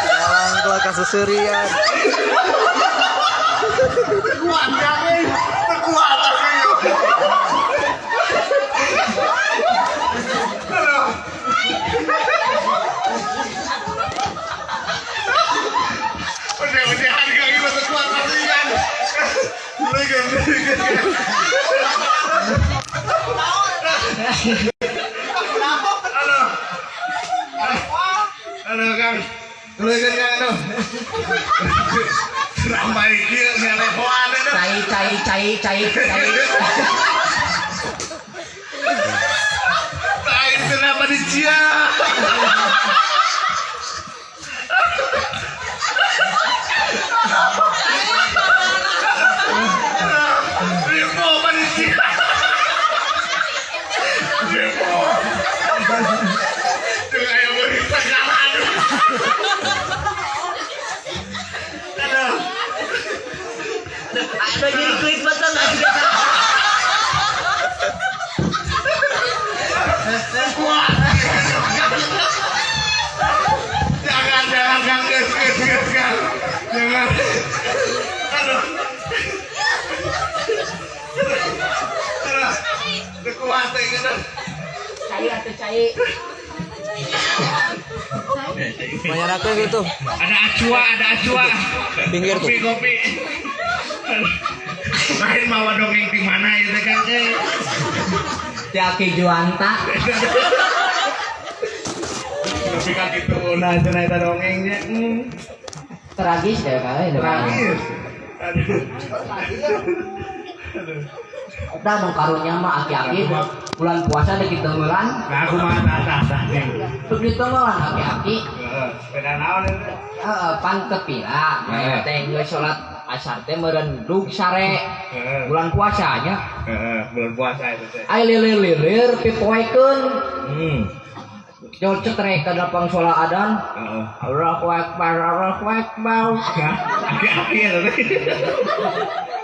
Jalan gua kasusurian. Kuat Kang euy. Teu kuat aku ieu. Aduh. Udah-udahan Kang ieu teu kuat kasihan. Leugeun, leugeun. Aduh. Aduh Kang. Leugeun Kang aduh. Ramai kieu ngelehoan aduh. Cai cai cai cai cai. Lain kenapa di cia? Ripo apa di cia? Ripo. Tuh ayo beri segala aduh. Aduh. Ada jadi klik betul lagi. Kuat. Jangan, jangan, Kang. Geus, geus, geus, Kang. Jangan. Aduh. Aduh. Teu kuat teh gitu. Cai atuh cai. Banyak aku gitu. Ada acua, ada acua. Pinggir tuh. Kopi, kopi. Lain mawa dongeng di mana ya teh Kang teh. Ti Aki Juanta. Tapi kan gitu nah cenah eta dongengnya. Tragis ya kali. Tragis. Aduh. Aduh. Eta nu karunya mah aki-aki bulan puasa dek diteunggeulan. Nah, aku mah tah tah tah nih. Dek diteunggeulan aki-aki. Heeh, sepeda naon eta? Heeh, pan tepila. Heeh. Teh geus salat asar teh meureun dug sare. Heeh. Bulan puasanya. Heeh, bulan puasa itu teh. Ai lilir-lilir pipoekeun. Jol cetrek ka lapang sholat adan. Heeh. Allahu akbar, Allahu akbar. Aki-aki ya teh.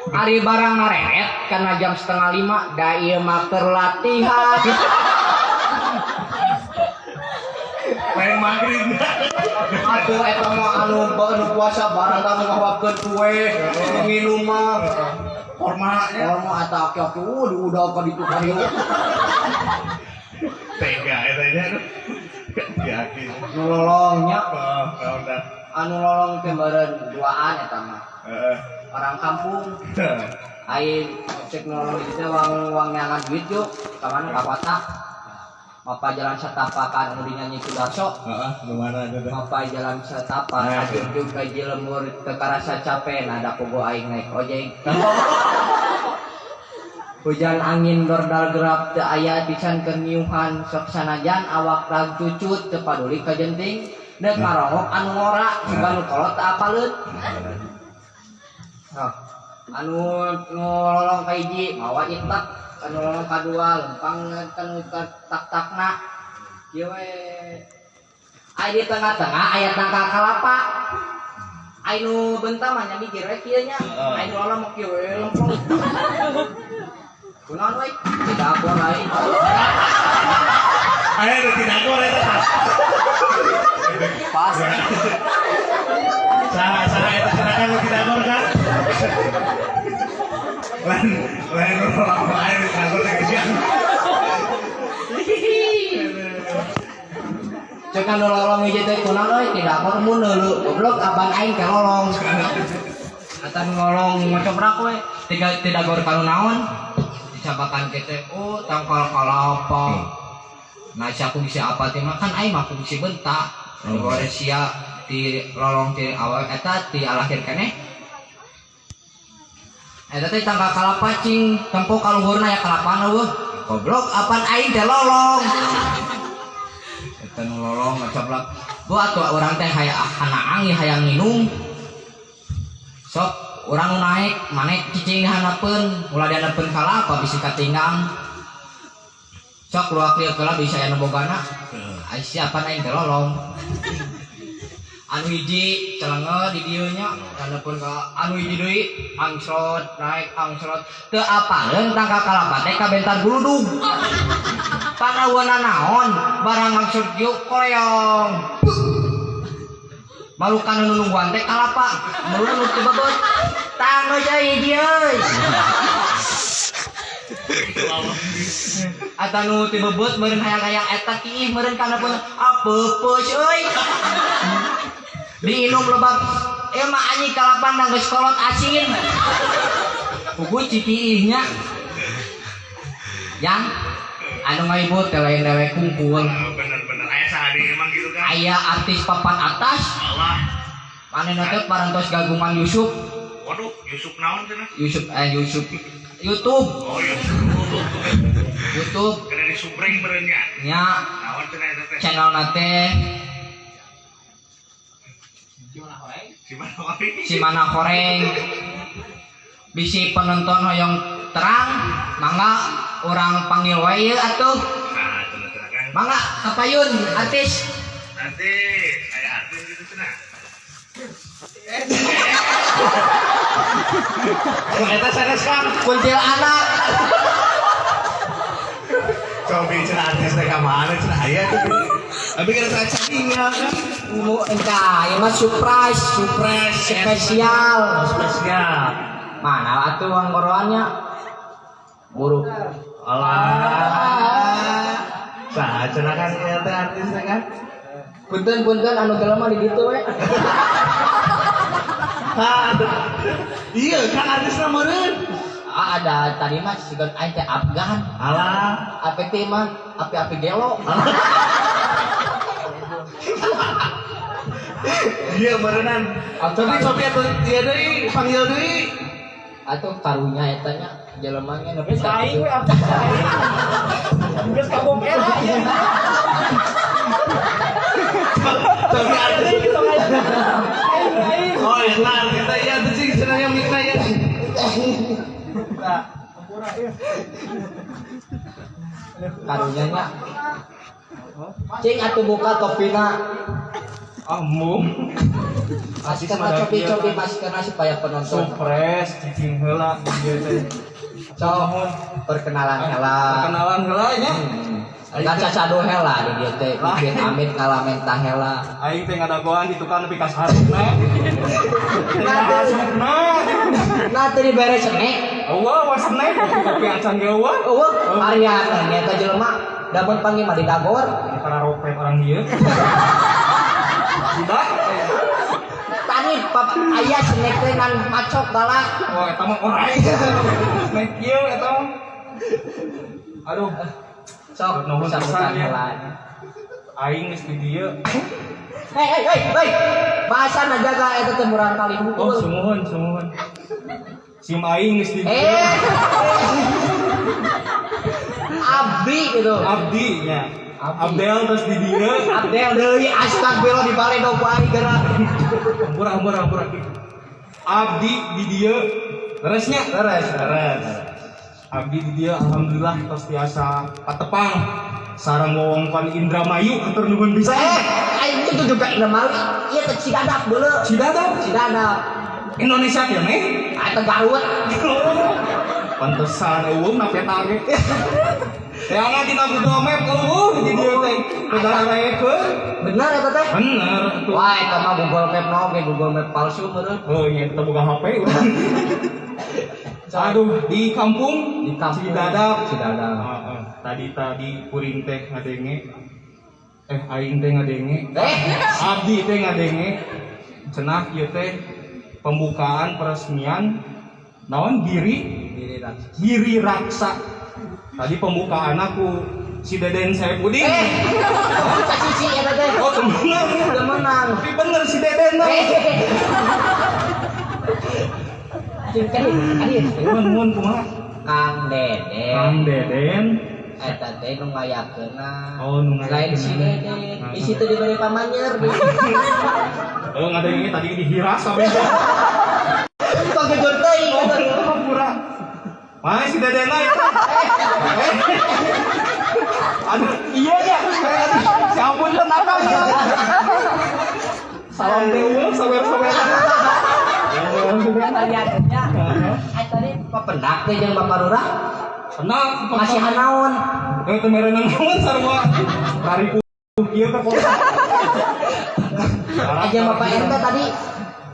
Ari barang ngareret karena jam 4.30 da ieu mah keur latihan. Lain maghrib. Atuh eta mah anu anu puasa barang ka ngahuapkeun kue, nginum mah. Korma nya. Korma eta aki-aki diudag ka ditu ka dieu. Tega eta nya. Aki-aki. Nu lolongnya, Oh, naon dah. anu lolong teh meureun duaan eta mah. Heeh. Orang kampung. Ai cek nolong di dieu wang wang neangan duit yuk, ka mana ka kota. Mapa jalan setapakan anu dinyanyi Sudarso. Heeh, nu mana eta teh? Mapa jalan setapak Nah. ajuk ka jelembur teu karasa capek nada pogo aing naik ojek. Hujan angin dordal gelap teu aya pisan keur nyiuhan sok sanajan awak rag cucut teu paduli ka jenting deuk ngarongok anu ngora sugan nu kolot teu apaleun. Nah, anu nolong ka hiji mawa itak, anu nolong ka dua lempang kanu tak-takna. Kieu we. Ai di tengah-tengah aya tangkal kalapa. Ai nu benta mah nya mikir we kieu nya. Ai nu lolong mah kieu we lempang. Kunaon we? Tidak apa lain. Aya nu tidak gor eta tah. Pas. Saha saha eta cenah nu tidak gor kan? Lain lain nu lolong aya nu tidak gor teh geus. Cek anu lolong hiji teh kunaon euy tidak gor mun neuleu goblok abang aing teh lolong. Eta nu lolong ngocoprak we tidak gor kanu naon. Dicabakan teh oh tangkal kalapa. Nah sia fungsi apa teh mah kan aing mah fungsi bentak. Gore sia ti lolong ti awal eta ti alahir keneh. Eta teh tangkal kalapa cing tempo kaluhurna ya kalapana eueuh. Goblok apan aing teh lolong. Eta nu lolong ngacoplak. Bu atuh urang teh hayang hanaang ieu hayang nginum. Sok urang nu naek maneh cicing dihanapeun, ulah dihanapeun kalapa bisi katinggang. Sok luak lieu heula bisa aya nu bogana. Ai siapa aing teh lolong. Anu hiji celenge di dieu nya, hanapeun ka anu hiji deui angslot naik angslot teu apaleun tangkal kalapa teh kabentar guludug. Pangaweuna naon barang maksud kieu koleong. Malukan nu nungguan teh kalapa, meureun nu teu bebeut. Tang geus euy hiji euy. Ata nu teu bebeut meureun hayang-hayang eta kiih meureun kana pun apeupeus euy. Diinum lebab ieu mah anjing kalapan da geus kolot asin. Puguh cikiihnya. Yang anu ngahibur teh lain dewek kungkul. Bener-bener aya sahadi emang gitu kan. Aya artis papan atas. Allah. Manehna teh parantos gagungan Yusuf. Waduh, Yusuf naon cenah? Yusuf Yusuf YouTube. Oh, Yusuf. YouTube. Kena disubreng meureun nya. Nya. Naon cenah eta teh? Channelna teh Cimana Horeng. Bisi penonton hoyong terang, mangga urang panggil wae ieu atuh. Nah, cenah kan. Mangga kapayun artis. Artis, aya artis gitu cenah. Eta sanes Kang. Kuntilanak. Cobi cenah artis teh ka mana cenah aya tuh. Abi kana sacaningal kan. Mu entah, ieu mah surprise, Surprise spesial. Spesial. Mana atuh uang koroannya? Buruk. Alah. Saha cenah kan ieu teh artis teh kan? Punten-punten anu gelem mah di ditu we. Iya kan artisna meureun. Ah, ada tadi mah sigan aing teh Afgan. Alah. Api teh mah api-api gelo. Iya meureunnan. Tapi cobi atuh ieu deui panggil deui. Atuh karunya eta nya jelema nya nepi ka Aing we artis aing. Geus kabom era ieu. Cobi artis. Aing aing. Oh, eta artis teh ieu tuh cing cenah nya mikna ieu. Karunya nya. Cing atuh buka topina. Amung. Maskerna cobi-cobi maskerna supaya penonton. Supres cicing heula ieu teh. Sok perkenalan heula. Perkenalan heula nya. Kan sasado heula di dieu teh bikin amit ngalamenta heula. Aing teh ngadagoan di tukang nepi ka saharupna. Saharupna. Nah teu dibere snack. Eueuh was snack kopi acan ge eueuh. Eueuh harian eta jelema damun panggil mah di dagor. Para ropet orang dieu. Tidak. Tani papa aya snack teh ngan macok galak. Oh eta mah orai. Snack ieu eta mah. Aduh, Sok Nuhun sambutan pisan ya. heula. Aing geus di dieu. Hei hei hei hei. Bahasa jaga eta teh murang kali Oh, hukul. sumuhun, sumuhun. Sim aing geus di dieu. Eh. Abdi gitu. Abdi nya. Abdi. Abdel terus di dieu. Abdel deui astagfirullah di bale ku aing geura. Ampura, ampura, ampura. Abdi di dieu. Leresnya? Leres. Leres. Abdi di dieu alhamdulillah tos tiasa patepang sareng wewengkon Indramayu hatur nuhun pisan. Aing itu juga Indramayu. Ieu teh Cidadap beuleu. Cidadap. Cidadap. Indonesia ya meh. Eta Garut. Pantesan eueuh na peta ge. Yang dina Google Map eueuh di dieu teh. Negara rayakeun. Bener eta teh? Bener atuh. Wah, eta mah Google Map no, ge Google Map palsu meureun. Oh, nya kita buka HP. Aduh, di kampung Di kampung Cidadap. Cidadap. Heeh. Tadi-tadi kuring teh ngadenge. Aing teh ngadenge. Abdi teh ngadenge. Cenah ieu teh pembukaan peresmian naon Giri Giri Raksa. Giri Raksa. Tadi pembukaan aku si Deden Saipudin. Sasisi eta teh. Oh, temenan. Temenan. Tapi bener si Deden mah. Nuhun nuhun kumaha? Kang Deden. Kang Deden. Eta teh nu ngayakeunna. Oh, nu ngayakeunna. Lain si Deden. Di situ diberi pamanyer. Oh, ngadenge tadi dihiras sampe. Kok gejor teuing. Hampura. Mana si Deden eta? Aduh, iya ya. Si ampun teh nakal ya. Salam teh eueuh sawer-sawer. Eta teh papendak teh jeung Bapak Lurah. Tenang, Masih naon? Teu mere naon sarua. Raripuh kieu ka kota. Aja Bapak RT tadi.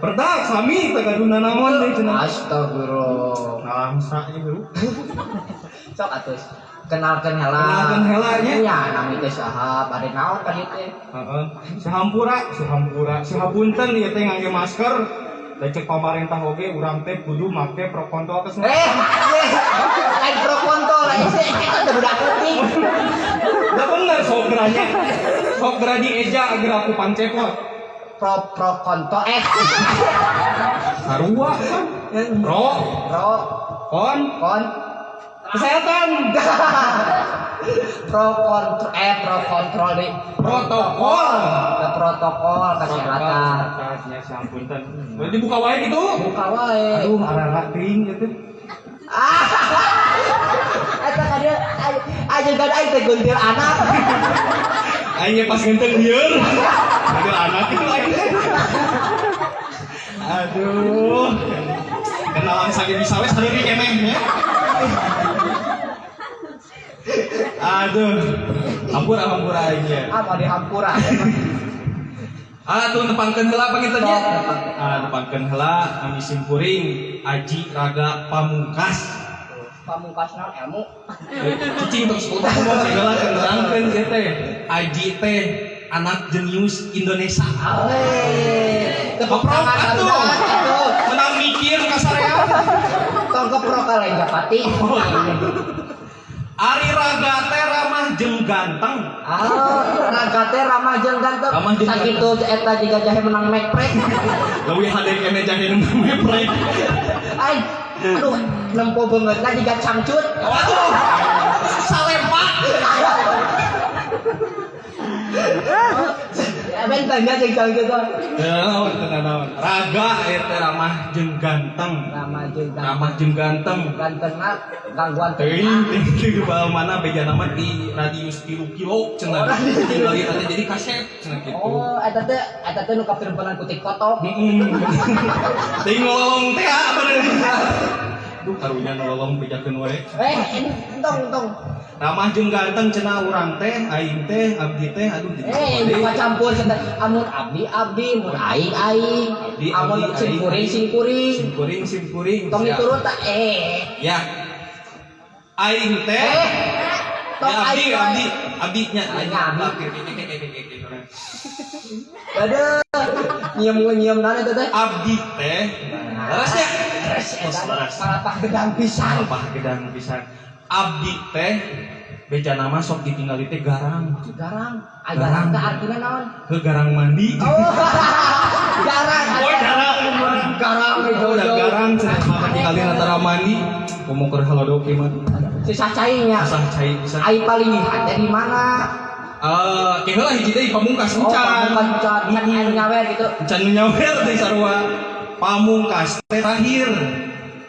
Perdak sami teh gaduh nanaon deui cenah. Astagfirullah. Nalangsa ieu bro. Sok atuh. Kenalkeun heula. Kenalkeun heula nya. Nya nami teh saha, bade naon ka dieu teh? Heeh. Sahampura, sahampura, sahapunten ieu teh ngangge masker. Da cek pamarentah oge urang teh kudu make protokol kesehatan. Lain pro kontol, lain sih, eta teh budak leutik. Da bener sok geranya. Sok gera dieja geura ku pangcepot. Pro pro kontol Sarua kan. Pro pro kon kon kesehatan. Pro kontrol pro kontrol deh. Protokol. Ke protokol kesehatan. Nya sahampunten. Berarti buka wae gitu. Buka wae. Aduh, arara teuing ieu teh. Ah. Eta ka dieu aja gad aing teh guntil anak. Aing pas ngenteng lieur. Ada anak itu aing teh. Aduh. Kenalan sakit bisa we sadeuri keneh ya. Aduh. Hampura hampura aing ya. Ah, mau dihampura. Ah, tuh nepangkeun heula panginten nya. Sok, nepangkeun. Ah, nepangkeun heula nami simkuring Aji Raga Pamungkas. Pamungkas naon ilmu? Cicing terus udah ngomong segala nerangkeun ieu teh. Aji teh anak jenius Indonesia. Awe. Tepuk Keprok tangan atuh. atuh. Menang mikir kasarean. Tong keprok ka lain japati. Ari Raga teh ramah jeung ganteng. Ah, Raga teh ramah jeung ganteng. Ramah jeung Sakitu eta jiga jahe menang meprek. Leuwih hade keneh jahe nu meprek. Ai, aduh, nempo beungeutna jiga cangcut. Waduh. Salempak. Benteng nya jeung cangcut. Naon teu naon. Raga eta ramah jeung ganteng. Ramah jeung ganteng. Ramah jeung ganteng. Gantengna gangguan Teuing teuing di mana bejana mah di radius 3 kilo cenah. Tinggal lihat teh jadi kasep cenah kitu. Oh, eta teh nu kapirbenan ku TikTok. Heeh. Teuing ngolong teh bener. Duh karunya nolong bejakeun wae. Entong entong. Ramah jeung ganteng cenah urang teh, aing teh, abdi teh, aduh jadi Buka campur cenah. Amun abdi abdi, mun aing aing. Abdi, Amun abdi, sim aing, kuring aing. sim kuring. Sim kuring sim kuring. Tong Siap. diturut tak Ya. Aing teh. Tong Ya, abdi, aing abdi, abdi nya. Aing abdi. Oke, oke, oke, oke, oke. Aduh, nyium-nyium nana itu teh. Abdi teh. Leres nya? Leres eta. Leres. Palapah gedang pisan. Palapah gedang pisan. Abdi teh bejana mah sok ditinggali teh garang. Garang. Ai garang teh artina naon? Ke garang mandi. Oh. Garang. Oh, garang. Garang Oh, udah garang cenah mah ditinggali antara mandi. Komo keur halodok ieu mah. Sisah cai nya. Sisah cai pisan. Ai paling teh di mana? Ke heula hiji deui Pamungkas Oh, encan. Pamungkas encan. Can anu nyawer gitu. Encan nu nyawer teh sarua. Pamungkas teh terakhir.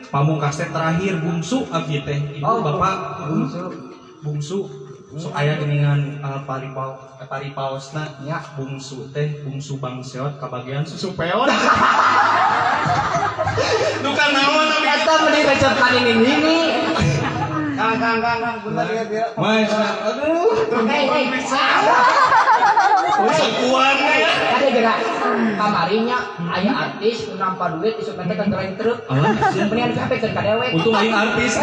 Pamungkas teh terakhir bungsu abdi teh. Ibu Oh, bapak bungsu. Bungsu. Sok aya geuningan paripaosna Ya. Bungsu teh bungsu bangseot kabagian susu peot. Duka naon abi Eta meni resep ka nini-nini. Kang, kang, kang, kang, bentar ya, biar. Mas, aduh. Hei, hei. Sekuan ya. Kade gerak kamarinya aya artis nu nampa duit isuk teh kan keren truk. Mendingan digapekeun ka dewek. Untung aing artis.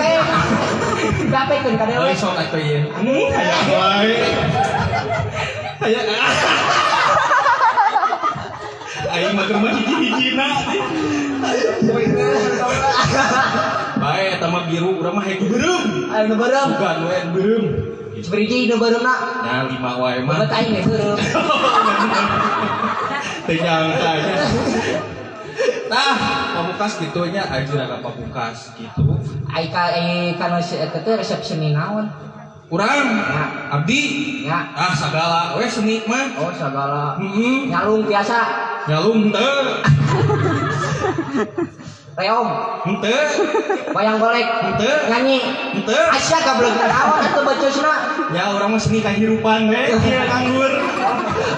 Digapekeun ka dewek. Aing sok atuh ieu. Hayang wae. Hayang. Aing mah keur mah hiji-hijina. Bae eta mah biru, urang mah hayang beureum. Aing nu beureum. Bukan we beureum. Seberiji nu beureumna. Nah, 5 wae mah. Banget aing ge beureum. Teu nyangka nya. Tah, Pamungkas kitu nya aji raga Pamungkas gitu. Ai ka kana si eta teh resep seni naon? Urang, Ya. abdi, Ya. ah sagala we seni mah. Oh, sagala. Heeh. Nyalung biasa. Nyalung teu. Reong, Henteu. wayang golek, Henteu. nyanyi. Henteu. Asya goblok naon atuh becusna. Ya urang mah seni kahirupan we, ieu nganggur.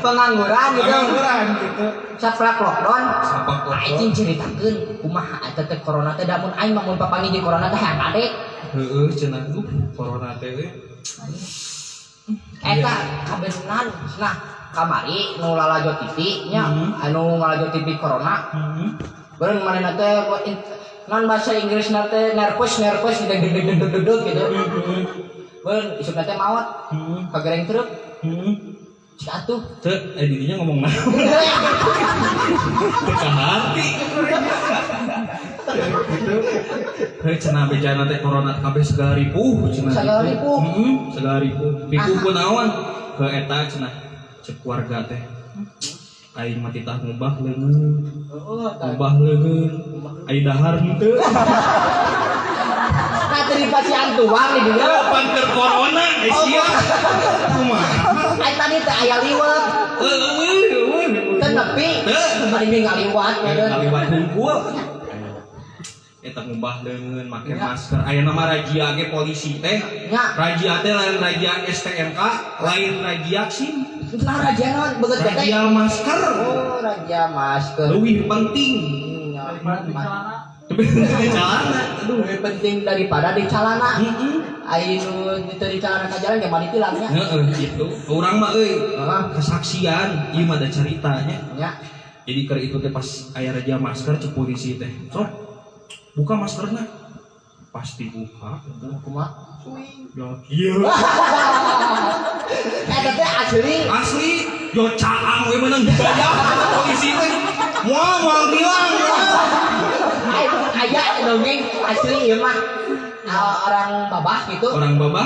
Pengangguran gitu. Pengangguran gitu. Saplak lockdown. Saplak lockdown. Aing ceritakeun kumaha eta teh corona teh da mun aing mah mun papanggih jeung corona teh hayang kadek. Heeh, cenah corona teh we. Eta kabeneran nah kamari nu lalajo TV nya, anu ngalajo TV corona. Bareng manehna teh non bahasa Inggris teh nervous nervous deg deg deg deg deg deg gitu. Bareng isukna teh maot kagereng truk. Cik atuh. Teu, eh dirinya ngomong naon? Teu kaharti. Gitu. Heuh, cenah bejana teh corona kabeh segala ripuh cenah Segala gitu. ripuh. Heeh, segala ripuh. Ripuh kunaon? Ke eta cenah cek warga teh. Aing mah titah ngubah leungeun. Heeh, tah. Ngubah leungeun. Ai dahar henteu. Nah, teu dipasihan tuang di dieu. Pan keur corona eh sia. Kumaha? Ai tadi teh aya liwet. Eueuh, eueuh. Teu nepi. Teu. Bari ngaliwat meureun. Kaliwat hungkul. Eta ngubah leungeun make masker. Aya nama razia ge polisi teh. Nya. Razia teh lain razia STNK, lain razia SIM. Nah, razia naon beungeut teh? Razia masker. Oh, razia masker. Leuwih penting. Nya. Tapi di celana. Aduh. Lebih penting daripada di calana. Heeh. Ai nu teu di calana ka jalan ge mah ditilang nya. Heeh gitu. Urang mah euy, Heeh. kesaksian ieu mah ada ceritanya. Nya. Jadi keur itu teh pas aya razia masker cek polisi teh. Sok buka maskerna. Pasti buka. Kumaha? Ya kieu. Eta teh asli. Asli yo caang we meunang dibayar polisi teh. Moal moal bilang. Ai aya dongeng asli ieu mah. Orang babah gitu. Orang babah.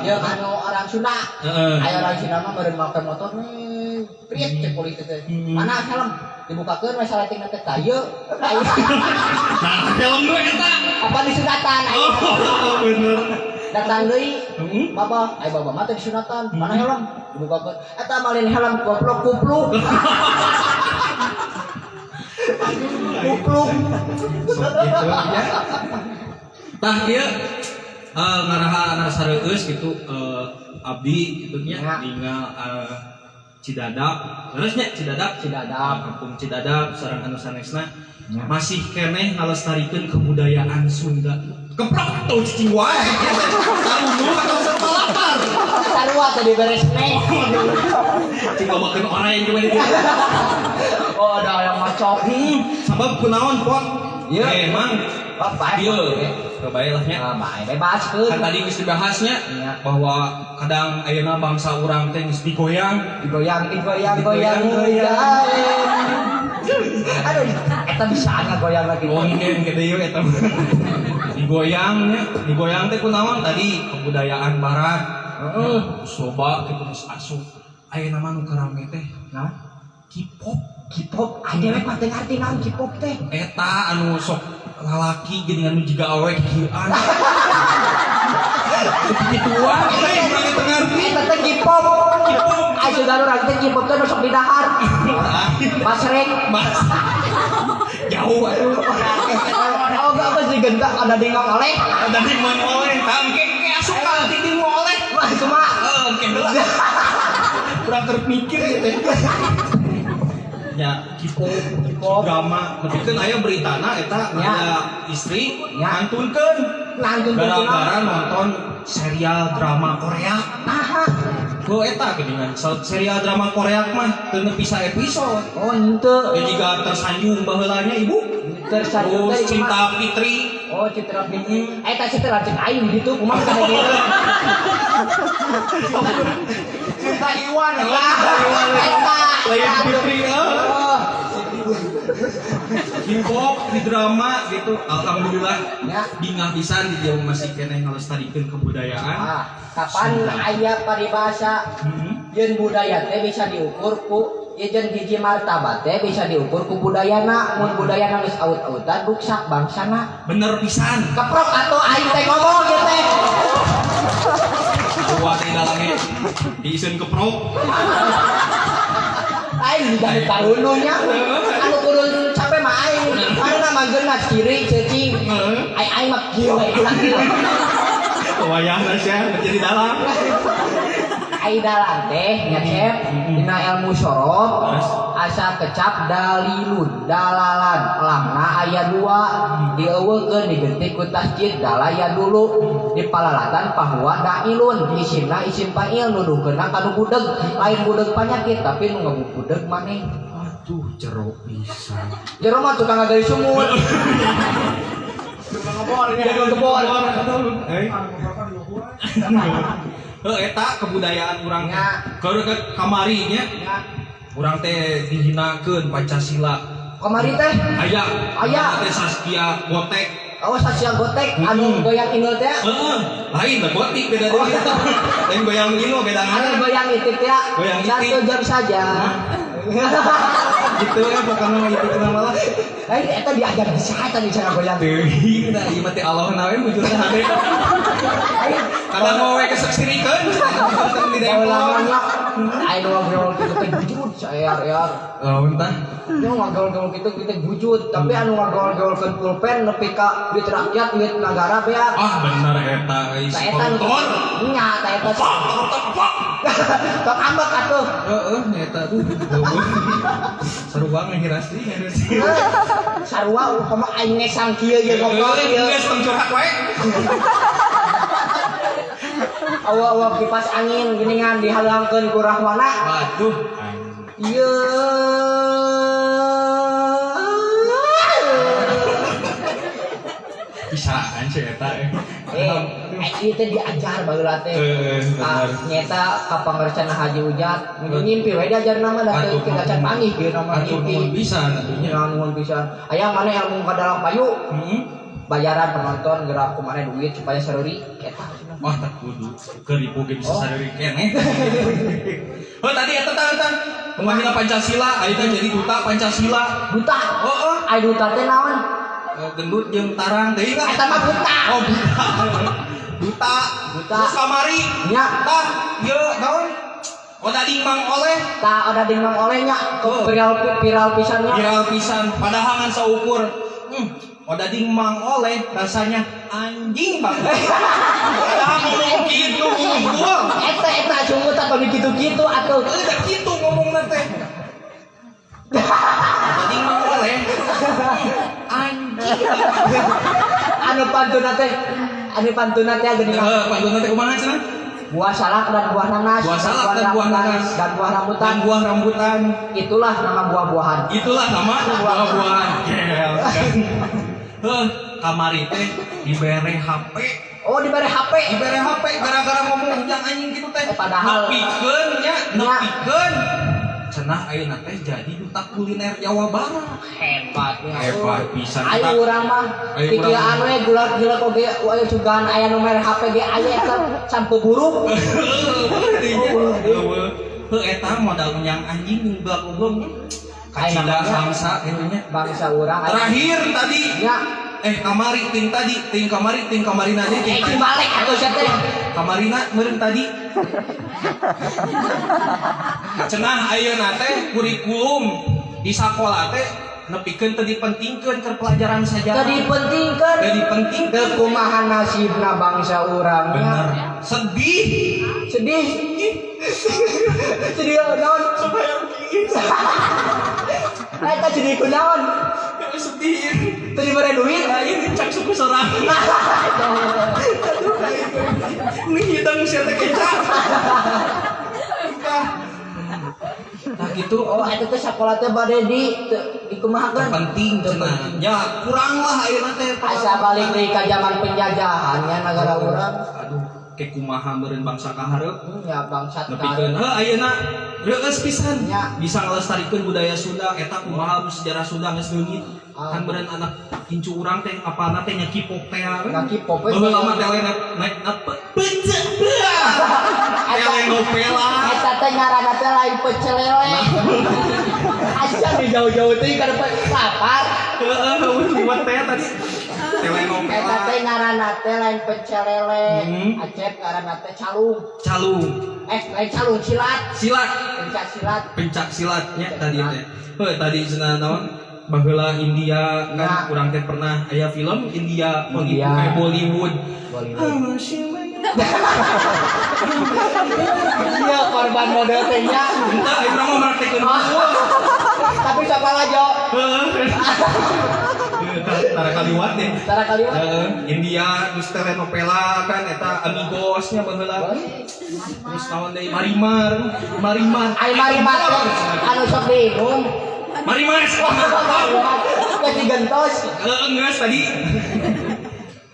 Ya anu orang Sunda. Heeh. Aya orang Sunda mah beureun make motor nih. Priet cek polisi teh. Mana helm? Dibukakeun we salating teh tah ieu. Aya Nah, helm we eta. apa disunatan aya. Oh, bener. Datang deui. Heeh. Babah, ai babah mah teh disunatan. Mana helm? Dibukakeun. Eta malin helm goblok kupluk. Kupluk. Sok gitu ya. Tah ieu ngaraha ngarasa reueus gitu abdi gitu nya Ya. ninggal Cidadap. Leres nya Cidadap? Cidadap. Kampung Cidadap sareng anu sanesna Ya. masih keneh ngalestarikeun kebudayaan Sunda. Keprok tuh cicing wae. Tarunu atau serta lapar. Sarua teh diberes neh. Cing lobakeun orang gimana gitu. Oh, ada yang macok. Sabab kunaon pot? Iya. Eh, Mang. Bapak. Ieu, kebae lah nya. Nah, bae bebas keun. Kan tadi geus dibahasnya Iya. bahwa kadang ayeuna bangsa urang teh geus digoyang. Digoyang, digoyang, goyang, goyang. Aduh, eta bisa ngagoyang lagi. Oh, mungkin gede yeuh eta. Digoyang nya, digoyang teh kunaon tadi kebudayaan barat. Heeh. Soba gitu geus asup. Ayeuna mah nu rame teh Nah, K-pop. K-pop, aya we mah teu ngarti naon K-pop teh. Eta anu sok lalaki geuning anu jiga awewe kikieuan. Kikituan euy urang teu ngarti. Eta teh K-pop. K-pop. Ai sudah urang teh K-pop teh nu sok didahar. Basreng. Mas. Jauh atuh. Oh, enggak geus digentak ada di ngoleh. Ada di mana oleh? Tangke ke asup ka di oleh. Wah, cuma Heeh, engke heula. Kurang keur mikir gitu. Ya, K-pop, K-pop. drama. Nepikeun aya beritana eta Ya. aya istri Ya. ngantunkeun nanggung. gara-gara nonton serial drama Korea. Aha. Go eta geuningan serial drama Korea mah teu nepi episode. Oh, henteu. Dan juga tersanjung baheulanya ibu. Tersanjung Terus teh Cinta Fitri. Oh, Citra Fitri. Eta Citra cek aing gitu, kumaha kada gitu. Cinta Iwan. Lah, eta. Lain Fitri eh. Oh, K-pop di drama gitu. Alhamdulillah. Ya. Bingah pisan di dia masih keneh ngalestarikeun kebudayaan. Ah, kapan aya paribasa yeun budaya teh bisa diukur ku jeung hiji martabat teh bisa diukur ku budayana, mun budayana geus aut-autan ruksak bangsana. Bener pisan. Keprok atuh aing teh ngomong ieu teh. Dua teh dalangnya diiseun keprok. Aing juga tarunu nya. Anu kudu capek mah aing. Mana mah geuna ciri ceucing. Aing aing mah kieu we ulah kieu. Wayahna sia menjadi dalang. Ai dalan teh nya, Cep, dina ilmu shorof Terus? asa kecap dalilun dalalan, lamna aya dua, dieuweukeun, digenti ku tasjid dalaya dulu, di palalatan fahuwa dailun, isimna isim fa'il, nuduhkeunna kanu budeg, lain budeg panyakit, tapi nu ngabudeg maneh. Aduh, jero pisan. Jero mah tukang ngagali sumur. Jago kebon. Eh. Heuh, eta kebudayaan urang. Nya. Keur ke kamari nya, Ya. urang teh dihinakeun Pancasila. Kamari teh? Aya. Aya. Teh Zaskia Gotik. Oh, Zaskia Gotik anu goyang inul teh. Heeh, lain lah, gotik beda deui. Lain goyang inul, beda Anu ngaran. Goyang itik teh. Goyang itik. Satu jam saja. Gitu ya pokoknya mah, itu cenah malah. Lain eta diajar bisa eta di cara goyang. Teuing da ieu mah teh Allah na we mujurna hade. Kadang mau we keseksirikeun di Baheula mah dempon. Nya aya nu ngobrol kitu teh bujud saya ya. Oh, entah. Nu ngagaul-gaul kitu kita bujud, tapi anu ngagaul-gaulkeun pulpen nepi ka duit rakyat, duit negara beak. Ah, bener eta euy, Ta si eta nu koruptor. Nya, ta eta. Pak, koruptor, pak. Tok ambek atuh. Heeh, eta tuh. Seru banget hirasti. Sarua upama aing ngesang kieu ye ngobrol kieu. Geus, tong curhat wae. Awa-awa kipas angin geuningan dihalangkeun ku Rahwana. Waduh. Ieu. Bisaan sih eta eh. Eh, ieu teh diajar baheula teh. Eh, Ah, bener. nyeta ka pangercana Haji Ujat, ngimpi we diajar nama da teu kita can panggih kieu nama Aduh, ngimpi. nuhun pisan atuh nya. Nya, nuhun pisan. Aya mana ilmu ka dalam payu, Heeh. bayaran penonton gerak ku maneh duit supaya saruri eta. Wah, tak kudu. Keur ribu ge bisa Oh. sadari keneh. Oh, tadi eta tah eta. Menghina Pancasila, ayeuna jadi duta Pancasila. Duta. Oh, oh. Ai duta teh naon? Eh, gendut jeung tarang deui lah. Eta mah buta. Oh, buta. Duta. Duta. Terus kamari. Nya. Tah, ieu naon? Odading Mang Oleh. Tah, odading Mang Oleh nya. Oh. Viral viral pisan nya. Viral pisan, padahal ngan saukur. Odading Mang Oleh rasanya anjing banget. Padahal ngomong gitu unggul. Eta eta sungguh tak kitu-kitu atuh. Udah gitu ngomongna teh. Odading Mang Oleh. Anjing. Anu pantuna teh, anu pantuna teh geuning. Heeh, pantuna teh kumaha cenah? Buah salak dan buah nanas. Buah salak dan buah nanas. Dan buah rambutan. Dan buah rambutan. Itulah nama buah-buahan. Itulah nama buah-buahan. Gel. Heuh, kamari teh dibere HP. Oh, dibere HP. Dibere HP gara-gara ngomong yang anjing gitu teh. Eh, padahal- nepikeun nya, Nya. nepikeun. Cenah ayeuna teh jadi duta kuliner Jawa Barat. Hebatnya. Hebat pisan. Ayo urang mah Ayo pikiran urang. we gula-gula oge aya sugan aya nu mere HP ge aya eta sampe buruk. Heueuh. Heuh, eta modal yang anjing jeung belak goblok. Ayo Kacida namanya. bangsa kitu nya. Bangsa urang aya. Terakhir tadi Nya. eh kamari ting tadi ting kamari ting kamarina deui ting Eh, dibalik atuh sia teh. Kamarina meureun tadi cenah ayeuna teh kurikulum di sakola teh nepikeun teu dipentingkeun keur pelajaran sajarah. Teu dipentingkeun. Teu dipentingkeun. Teu kumaha nasibna bangsa urang. Bener, sedih. Sedih. Sedih naon? Eta sedih kunaon? Sedih. Teu dibere duit. Lain cak suku sorang nih, hidang sia teh kecap. Nah gitu. Oh, eta teh sakola teh bade di dikumahakeun. Penting cenah ya, kurang lah ayeuna teh. Asa balik deui ka zaman penjajahan nya negara urang. Aduh, ke kumaha meureun bangsa kahareup. Ya, bangsat. Nepikeun heuh ayeuna reueus pisan Nya. Bisa ngalestarikeun budaya Sunda eta kumaha sejarah Sunda geus leungit. Ah. Kan meureun anak incu urang teh apana teh nya K-pop teh. Nya K-pop we. Baheula mah tele naik pence telenovela. Eta teh ngaranna teh lain pecel lele. Asa di jauh-jauh teh kana lapar. Heeh, liwat teh tadi telenovela. Eta teh ngaranna teh lain pecel lele. Acep ngaranna teh calung. Calung. Eh, lain calung, silat. Silat. Pencak silat. Pencak silatnya tadi teh. Heuh, tadi cenah naon? Baheula India kan Nah. urang teh pernah aya film India, India. Bollywood. Bollywood. Iya korban model teh nya. Entah aing mah praktekeun hungkul. Tapi sakola jo. Heeh. Tara kaliwat deh. Tara kaliwat. Heeh, India terus telenovela kan eta Amigosnya baheula. Terus naon deui Marimar, Marimar. Ai Marimar anu sok diinum. Marimar. Geus digentos. Heeh, geus tadi.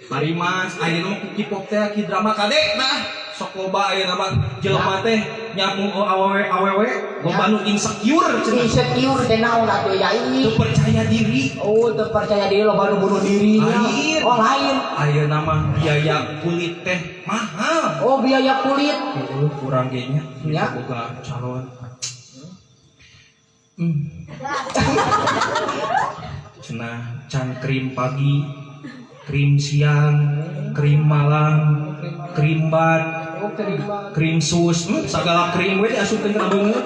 Marimas, ayeuna mah ku K-pop teh ki drama kade nah sok loba ayeuna mah jelema teh nyamu awewe awewe loba nu insecure cenah. Insecure teh naon atuh ya Teu ieu. percaya diri. Oh, teu percaya diri loba nu bunuh diri. Lain. Oh, lain. Ayeuna mah biaya kulit teh mahal. Oh, biaya kulit. Heeh, kurang ge nya. Ya. Boga calon. Cenah can krim pagi, krim siang, krim malam, krim bat, Oh, terima. krim sus, sagala krim we diasupkeun kana beungeut.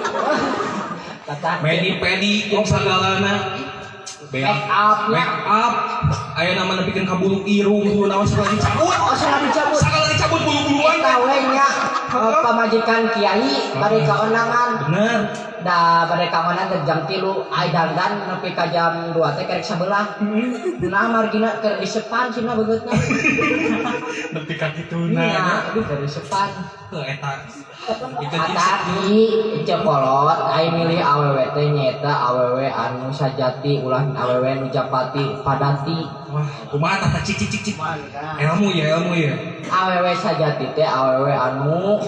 Kata Medi pedi jeung sagalana. Make up nya. Make up. Ayeuna mah nepikeun ka bulu irung, bulu naon sagala dicabut. Oh, sagala dicabut. Sagala dicabut bulu-buluan. Eta we nya pamajikan kiai bade kaonangan. Bener. Da bade kaonangan teh jam 3 ai dandan nepi ka jam 2 teh kerek sabelah. Nah margina keur disepan cenah beungeutna. Nepi ka kituna. Nya, aduh keur disepan. Heuh eta. Nepikeun insecure. Ataki cekolot ai milih awewe teh nyaeta awewe anu sajati ulah awewe nu japati padati. Wah, kumaha tah cik cik cik cik. Ilmu ya, ilmu ya. Awewe sajati teh awewe anu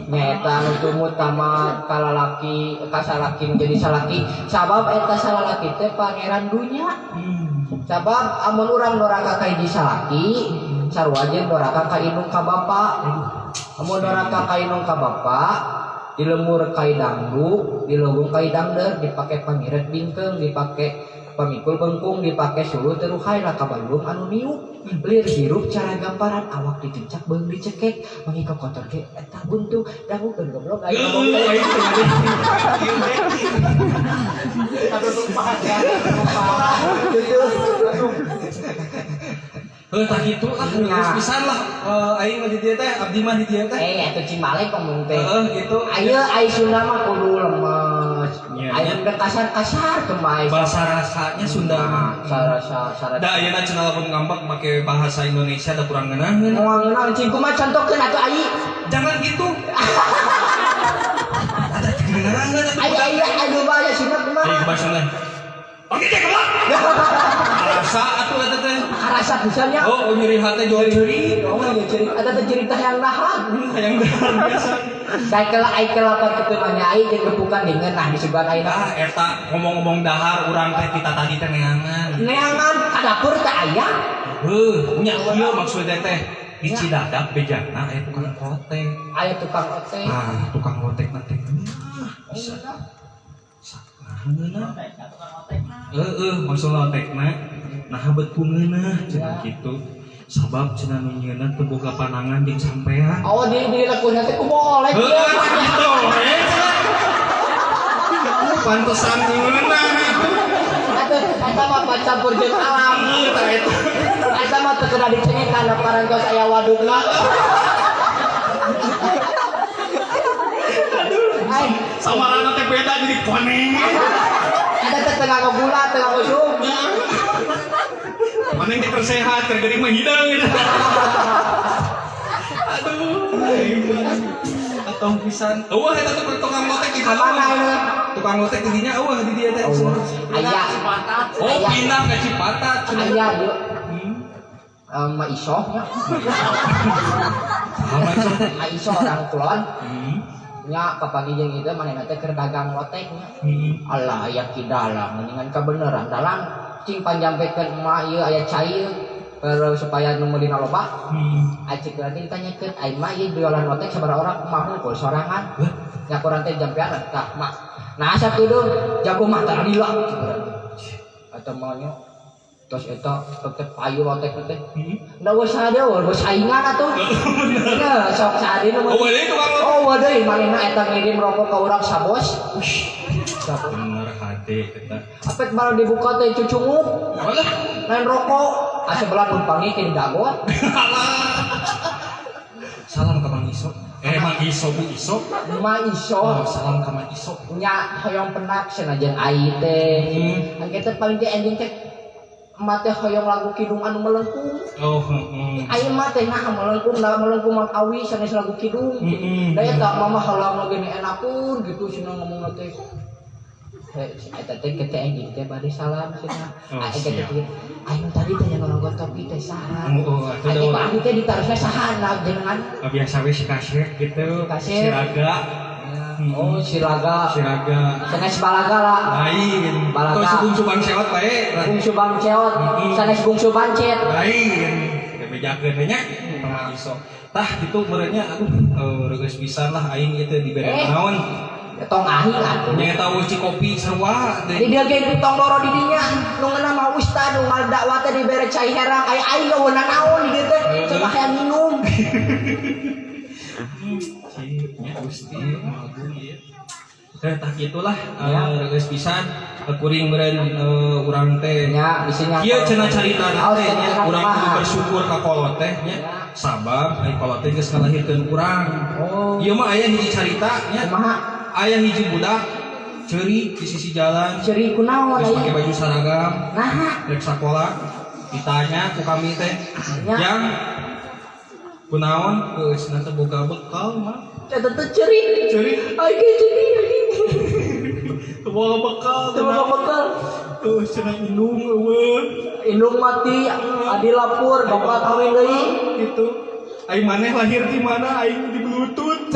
nyaeta anu tumut tamat kalalaki kasalaki menjadi salaki sabab eta salalaki teh pangeran dunya. Sabab amun urang doraka ka hiji salaki sarua jeung doraka ka indung ka bapa. Amun doraka ka indung ka bapa di lembur kai dangdu, di leuweung kai dangder, dipake pangiret bingkeung, dipake pamikul bengkung, dipake suluh teruhai lah kabalung anu niuk. Lir hirup cara gamparan awak dicencak beung dicekek, mangika kotor ge eta buntu dangukeun goblok aing ngomong teh. Gitu. Heuh tah kitu lah, geus pisan lah aing mah di dieu teh, abdi mah di dieu teh. Eh, atuh Cimale ngomong teh. Heeh gitu. Ayo ai Sunda mah kudu lemes. Nya. Ayo udah kasar-kasar kemai. Bahasa rasanya Sunda mah. Sarasa sarasa. Da ayeuna cenah lamun ngambek make bahasa Indonesia da kurang ngeunaheun. Moal ngeunah cing kumaha contohkeun atuh ai. Jangan gitu. Ada ngeunaheun atuh. Ai ai ayo bahasa Sunda kumaha? Ayo bahasa Sunda. Oke deh, goblok. Rasa atuh eta teh. Karasa pisan nya. Oh, nyeri hate jual ceri. Oh, ya cerita eta teh cerita yang dahar. Hayang dahar biasa. Saikela ai kelapan kitu mah nya ai jeung gepukan deungeun nah disugan ayeuna. Ah, eta ngomong-ngomong dahar urang teh kita tadi teh neangan. Neangan ka dapur teh aya. Heuh, nya ieu maksudnya teh di Cidadap bejana aya tukang lotek. Aya tukang lotek. Ah, tukang lotek na teh. Bisa. Saha Heeh, maksud lotekna nah bet ku ngeunah cenah kitu. Sabab cenah nu nyieunna teu boga panangan jeung sampean. Oh, di lekuna teh kumaha oleh. Heuh, kitu we. Pantesan ngeunah atuh. Atuh eta mah campur jeung alam. Heuh, tah eta. Eta mah teu kena dicengekan da parantos aya wadukna. Aduh. Ai, Sawarana teh beda jadi koneng. Eta teh teu nganggo gula, teu nganggo sup. Koneng teh tersehat, tergeuring mah hidang gitu. Aduh. Atong pisan. Eueuh eta teh tukang lotek di Ka mana ini? Tukang lotek di dinya eueuh di dieu teh. Aya. Oh, pindah ke Cipatat. Aya ieu. Ma Isoh nya. Saha Ma Isoh teh? Ma Isoh orang kulon. Nya kapanggih jeung ieu teh manehna teh keur dagang lotek nya. Allah aya ki dalang mendingan kabeneran dalang cing panjampekeun emak ieu aya cai ieu supaya nu meulina loba. Acik nanti ditanyakeun ai mak ieu jualan lotek sabaraha orang emak hungkul sorangan. Nya kurang teh jampean tah mak. Nah asa kudu jago mah tara lila atau maunya terus eta tetep payu lotek teh. Nda geus sade geus saingan atuh. Nya sok sade nu. Oh, deui tukang lotek. Oh, deui manehna eta ngirim rokok ka urang sabos. Sabos. Bener hade eta. Apet baru dibuka teh cucunguk. Alah. Lain rokok, asa belah pun panggih ke dagot. Salam ka Mang Iso. Eh, Mang Iso, Bu Iso. Ma Iso. Oh, salam ka Mang Iso. Nya hoyong penak senajan ai teh. Engke teh paling teh enjing teh emak teh hoyong lagu kidung anu melengkung. Oh, heeh. Ai mah teh nah melengkung, nah melengkung mah awi sanes lagu kidung. Heeh. Da eta mama halang lagi enakeun gitu cenah ngomongna teh. Eta teh kita enjing teh bade salam cenah. Oh, Ah, eta teh siap. aing tadi teh yang ngomong topi teh saha. Oh, atuh Aing da abdi teh ditarosna saha nah jenengan. Biasa we si kasep gitu. Si kasep. Siraga. Oh, Siraga. Siraga. Sanes Balaga lah. Lain. Balaga. Atau si bungsu bangseot bae. Bungsu bangceot, sanes bungsu bancet. Lain. Bejakeun we nya. Mang Iso. Tah gitu meureunnya aduh reueus pisan lah aing ieu teh dibere Eh. naon. Tong ahi atuh. Nya eta eueuh kopi sarua Di dia ge tong loro di dinya nu ngeunah mah ustad nu ngadakwah teh dibere cai herang aya aing eueuh naon di dieu teh coba hayang minum. Cik, nya Gusti Agung ieu. Teh tah kitulah Ya. reueus pisan kuring meureun urang teh. Nya bisi nya. Kieu cenah caritana Oh, teh nya cenah urang kudu kumaha? bersyukur ka kolot teh nya. Ya. Sabab ai kolot teh geus ngalahirkeun urang. Oh. Ieu mah aya hiji carita nya. Kumaha? Aya hiji budak ceurik di sisi jalan Ceurik kunaon geus aing? make baju seragam Nah, rek sakola ditanya ku kami teh Ya. yang kunaon geus na teu boga bekal mah eta teh ceurik. Ceurik. Aing ge ceurik anjing. Teu boga bekal Teu boga bekal. Tuh cenah indung eueuh Indung mati, adi lapur, bapak kawin deui. gitu. Aing maneh lahir di mana? Aing di Bluetooth.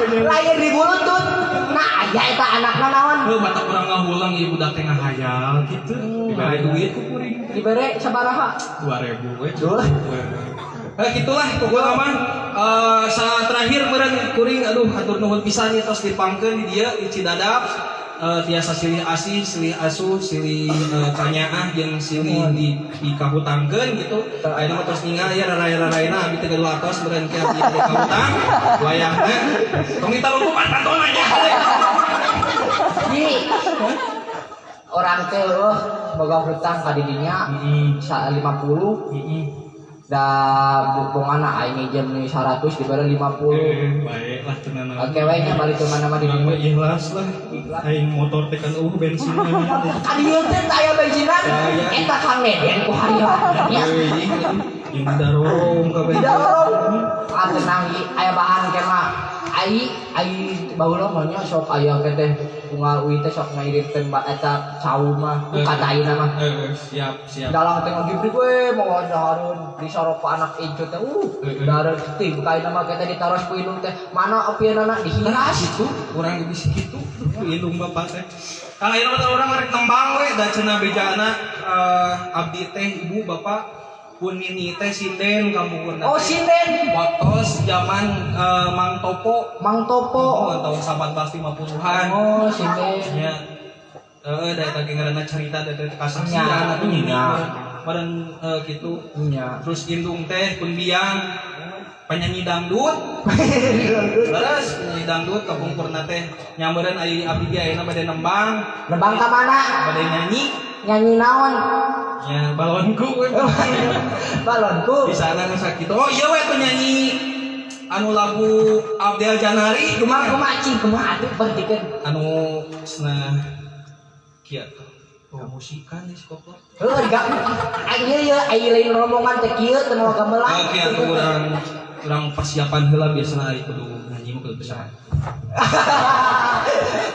Lahir di Bluetooth. Nah, aya eta anakna naon? Heuh batak urang ngahulang ieu budak teh ngahayal gitu. Dibere duit ku kuring teh. Dibere sabaraha? 2000 we. Dua. Eh gitulah pokoknya mah sa terakhir meureun kuring aduh hatur nuhun pisan ieu tos dipangkeun di dieu di Cidadap. Tiasa silih asih, silih asuh, silih kanyaah jeung silih di kahutangkeun gitu. Ayeuna mah tos ningal ya raraya-rarayana abdi teh gaduh atos meureun ke abdi di kahutang wayahna. Tong ditarungkupan pantona nya. Di orang teh eueuh boga hutang ka didinya Heeh. sa 50 Heeh. da bongana aing ngejem nih 100 dibere 50. Baik lah tenan. Oke we nya balik ke mana mah di Urang mah ikhlas lah. Aing motor teh kan eueuh bensin. Ka dieu teh aya bensinan. Aya. Eta Kang Deden ku harian nya. Euy, yang darorong kabeh. Didorong. Ah tenang ieu aya bahan ke mah. Ai ai baheula mah nya sok aya ke teh unggal uwi teh sok ngairimkeun eta cau mah kata ayeuna mah. Siap, siap. Dalang teh ngagibrik we mawa dahareun disorok ku anak incu teh dahareun teh kaina mah kita ditaros ku indung teh mana opieunana Nah, dihias. gitu, urang lebih segitu ku indung bapak teh. Kang ayeuna mah urang rek nembang we da cenah bejana abdi teh ibu bapak pun nini teh sinden kampungna. Oh sinden Waktos zaman Mang Topo. Mang Topo. Oh, tahun 1850-an. Oh sinden. Nya. Heeh, da eta ge ngaranna carita da eta kasaksian Nya. atuh nini. Nya. Meureun kitu. Nya. Terus indung teh pun biang penyanyi dangdut. Terus penyanyi dangdut kapungkurna teh nyameureun ai abdi ge ayeuna bade nembang, Nembang ka mana? bade nyanyi. Nyanyi naon? Ya balonku we. Balonku. Di sana nu sakitu. Oh iya we tuh nyanyi anu lagu Abdel Janari Kumaha kumaha cing kumaha atuh bertikeun. Anu cenah kieu tuh. Oh, musikan di sekolah. Heuh gak ieu ieu ai lain rombongan teh kieu teu mawa gamelan. Oke, atuh urang persiapan heula biasana ari kudu nyanyi mah kudu bisa.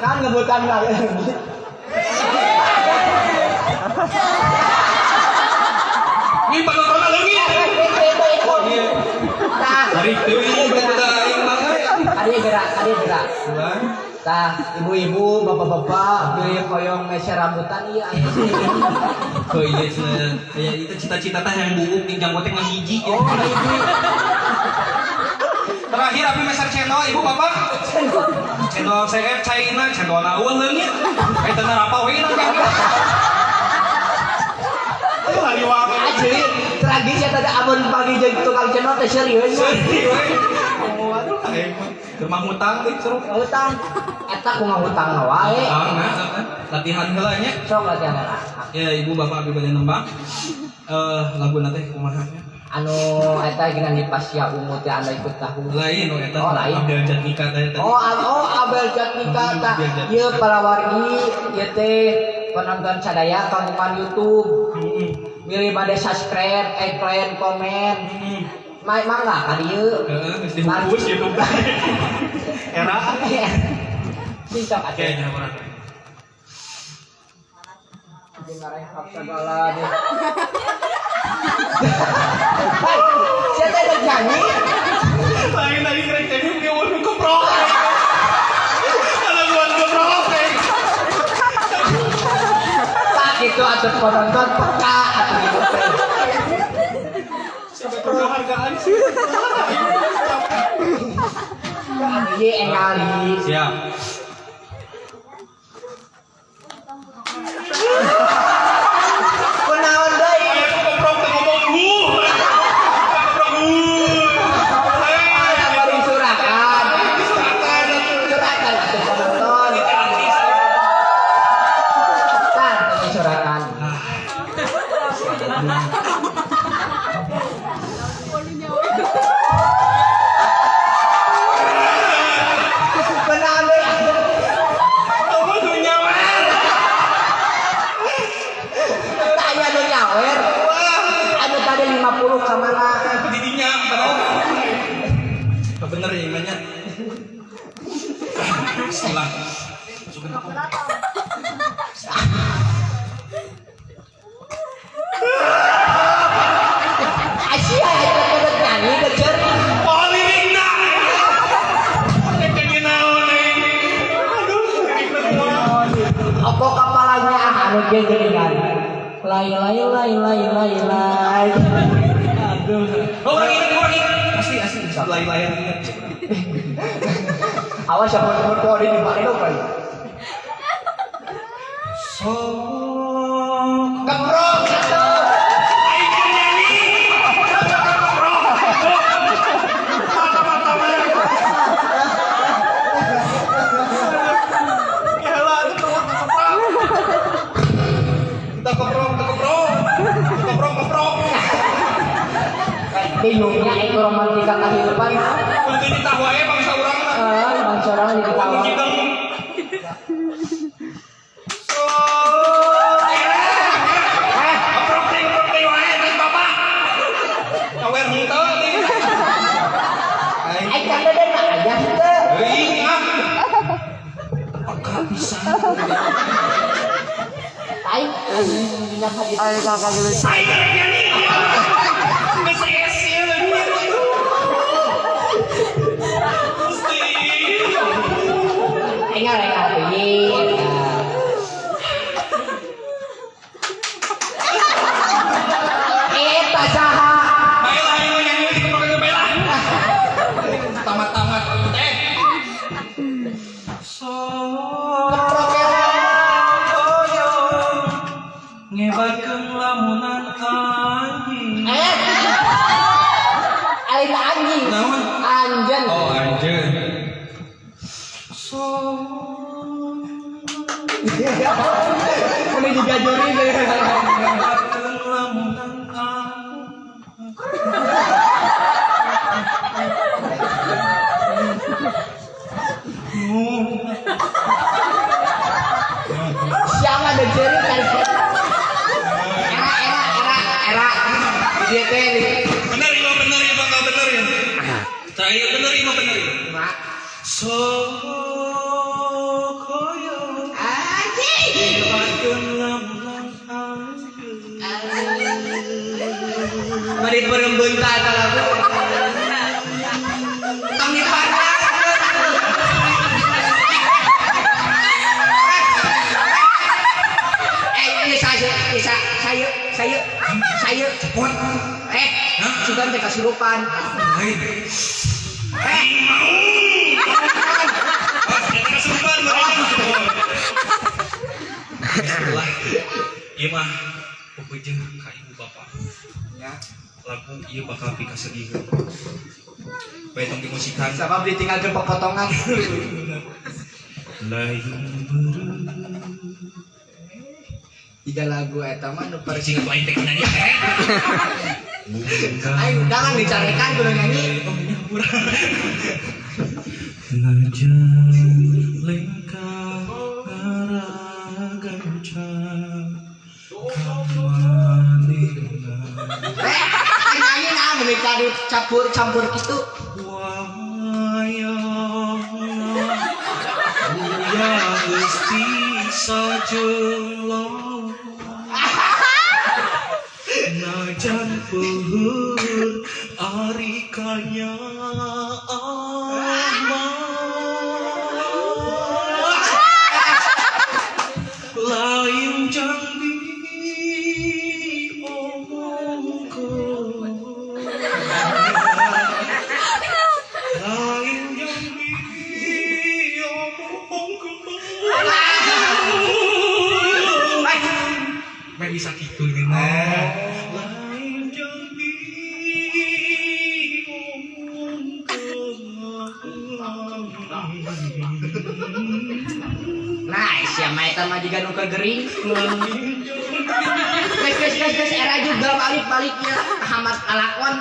Kan ngebutan lah. Ini panontonna leungit. Iya. Tah, Tarik teuing da aing mah euy. kadieu gerak, kadieu gerak. Ulah. Tah, ibu-ibu, bapak-bapak, beli hoyong meser rambutan ieu aya sih. Oh iya cenah. Ya itu cita-cita teh yang buuk jeung janggot teh ngahiji. Oh, ibu. Terakhir abi meser cendol ibu bapak. Cendol CF China, cendol naon leungit. Eta narapa we na kang. Aduh hariwang. Aji, tragis ya tadi amun pagi jeung tukang cendol teh serius. Sedih we. Oh aduh aing mah. Keur mah hutang deui seru. Hutang. Eta ku ngahutang wae. Hutang nah, heeh. Latihan heula nya. Sok latihan heula. Ya ibu bapak abi bade nembang. Laguna teh kumaha nya? Anu eta geunan di Pasya Ungu teh anu ikut tahu. Lain oh eta. Oh, lain. Abdel Jatnika teh tadi. Oh, oh Abel Jatnika tah. Ieu palawargi ieu teh penonton sadaya kagungan YouTube. Milih bade subscribe, like, komen. Mangga ka dieu. Heeh, geus dihapus YouTube. Era. Sing sok atuh. Oke, nya urang. Jeung ngarehab sagala deh. Hai, sia teh rek nyanyi. Lain lagi rek nyanyi ge urang keprok. Kalau keprok teh. Tak gitu atuh penonton peka atuh gitu teh. Sampai penghargaan sih. Ieu engali. Siap. Kunaon deui? Ayo keprok teh ngomong Keprok Bari surakan. Surakan atuh penonton. Tah, teh surakan. Kunaon deui? Kamu tuh nyawer. Tah aya nu nyawer. Anu tadi 50 ka mana? Didinya padahal. Bener ya imannya. Setelah masukin tepung. Asia eta teh nyanyi teh ceuri. Polirikna. Rek nyanyi naon euy. Aduh, lirikna kumaha. Apa kapalanya ah anu kieu geuningan. Lai lai lai lai lai lai. Aduh. Oh, orang inget, orang inget. Asli, asli. Lain-lain inget. Awas ya pun pun di balik dong kan. Sok. Keprok atuh. Aing keur nyanyi. Keprok. Mata-mata mana. Yalah, itu keprok. Kita keprok, kita keprok. Keprok, keprok. Bingungnya itu romantika kehidupan. Kudu ditahu wae bangsa urang mah. Ah, bangsa urang jadi tawa. Keprok teh, keprok teh wae teh bapak. Kawer henteu teh. Ai kan deden mah aya henteu. Euy, ah. Peka pisan. Aing dina hadis. Aing rek nyanyi. Geus esi Gusti. Engal engal teuing. Eta saha? Baiklah, aing mau nyanyi di keprok ge baiklah. Tamat-tamat teh. Keprok Ngebatkeun lamunan anjing. Eh. Ai teh anjing. Naon? Anjeun. Oh, anjeun. Ini digajorin deh. Ngebatkeun lamunan anjing. Siapa ada jeri kan? Era era era era. Dia teh Bener ieu bener ieu bakal bener ya. Terakhir bener ieu bener ya. Mak. Sokoyo Anjing. ngebatkeun lamunan anjing. Mari perembeunta eta lagu. Tong dipanggil. Eh, ini saya, saya. Eh, sugan teh kasurupan. Lain. Eh, Mau. Oh, eta kasurupan Lah, ieu mah pepeujeuh ka ibu bapak. Ya. Lagu ieu bakal pikasedihkeun. Bae tong dimusikan. Sabab ditinggalkeun pepotongan. Lain beureum. Tiga lagu eta mah nu Cing atuh aing teh nyanyi. Ayo jangan dicarekan kudu nyanyi. Oh, nya hampura. Najan lengkah ngaragancang kamanehna. Eh, nyanyi nah meni tadi campur-campur kitu. Wayahna uyah geus bisa jeung laut. Najan peuheur ari kanyaah mah lain jang diomongkeun, lain jang diomongkeun. Meh bisa kitu gini. Lain jang diomongkeun. Nah, sia mah eta mah jiga nu gering. Geus geus geus geus era juga balik-baliknya Ahmad kalakon.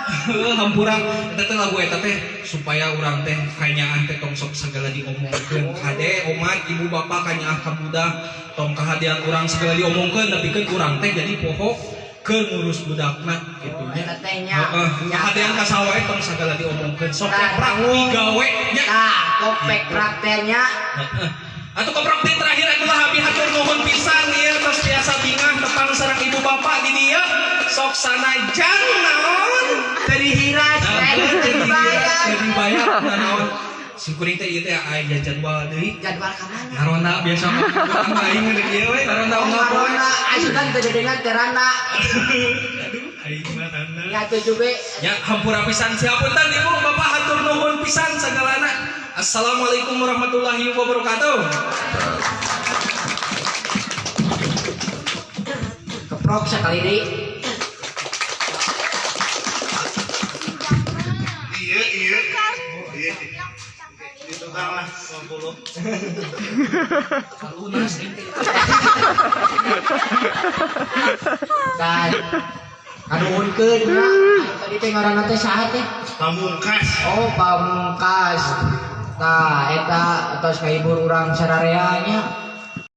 Hampura eta teh lagu eta teh supaya urang teh kanyaah teh tong sok sagala diomongkeun. Kade omat ibu bapak kanyaah ka budak tong kahadean urang segala diomongkeun, nepikeun urang teh jadi poho keur ngurus budakna kitu nya. Eta teh nya. Heeh, kahadean ka saha wae tong sagala diomongkeun. Sok Tah, praktik gawe nya. Tah, kopek prakteknya. Heeh. Atuh koprok teh terakhir atulah abi hatur nuhun pisan ieu tos biasa bingah tepang sareng ibu bapak di dieu. Sok sanajan naon Teu dihiras, teu dibayar. Teu dibayar naon. Simkuring teh ieu teh aya jadwal deui. Jadwal ka mana? Ngaronda biasa mah urang aing mah kieu we ngaronda Oh, unggal poe. Marona, asupan teu dedengan teh randa. Aduh, aing mah randa. Nya atuh juga. Ya, hampura pisan siapunten ibu bapak hatur nuhun pisan sagalana. Assalamualaikum warahmatullahi wabarakatuh. Keprok sekali deui. Iya, iya. Iya. Di tukang lah 50. Kalunas aing teh. Dan kanuhunkeun nya. Tadi teh ngaranna teh saha teh? Pamungkas. Oh, Pamungkas. Tah, eta tos ngahibur urang sararea nya.